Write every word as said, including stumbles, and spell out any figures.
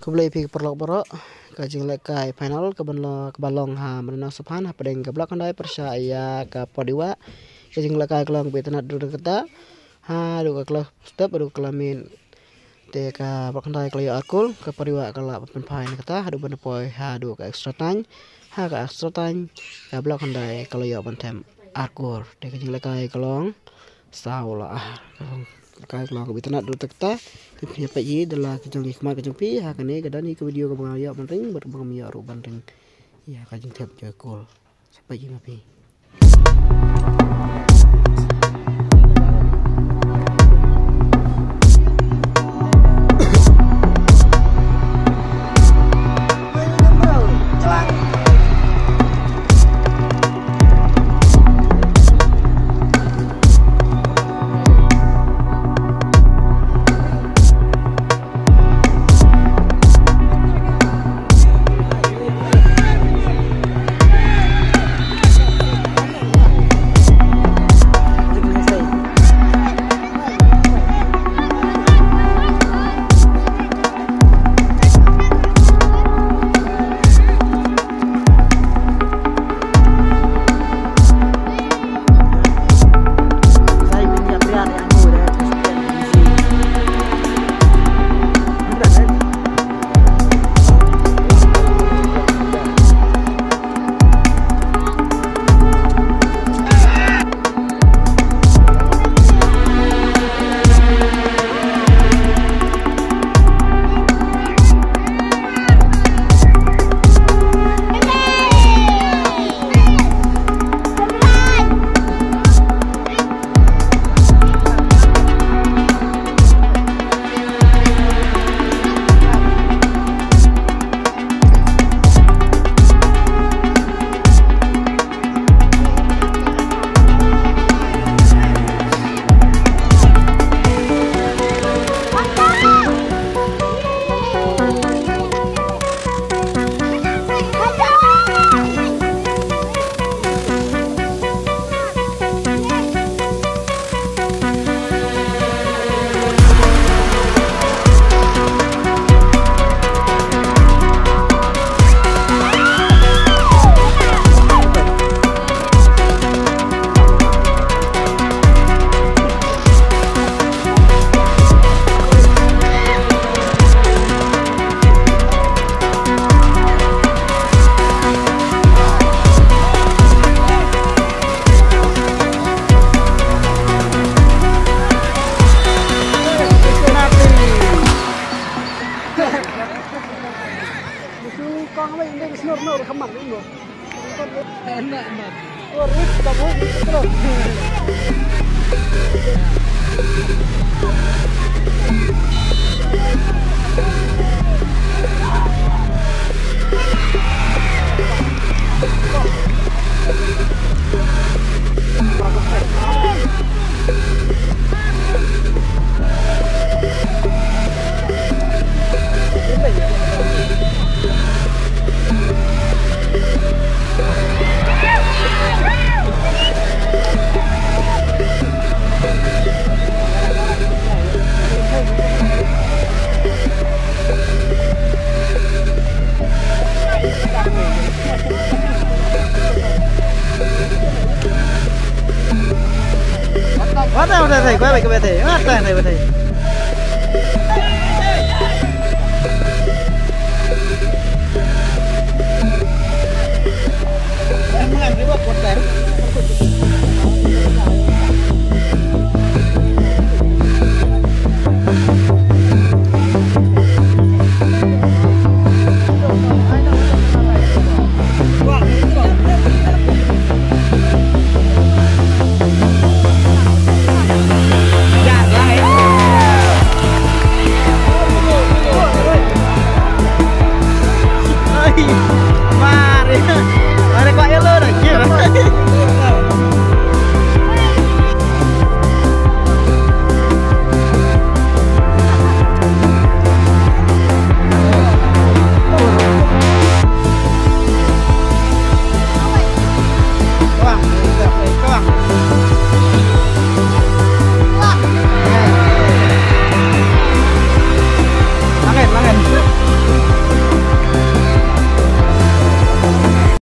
Khublei phi ki paralok baroh, ka jinglehkai final ka ban long, ka ban long ha Madan Nongsophan hapdeng ka Block Khyndai pyrshah ïa ka Port Iwah. Ka jinglehkai ka long ba itynnad ruh kata, haduh ka kylla step haduh ka kylla miet. Te ka Block Khyndai ka la ïoh ar kol, ka Port Iwah ka la pynphai na kata haduh ban poi haduh ka extra time. Ha ka extra time ka Block Khyndai ka la ïoh ban them ar kol. Te ka jinglehkai ka long saw la ar. Ka jinglehkai ka long kaba itynnad ruh kata. Te phi peit ïa da la ka jong ki khmat ka jong phi ha kane ka don hi ka video kaba nga ïoh ban ring bad kaba ngam ïoh ruh ban ring ïa ka jingthep jong ka kol. Sa peit ïa ma phi.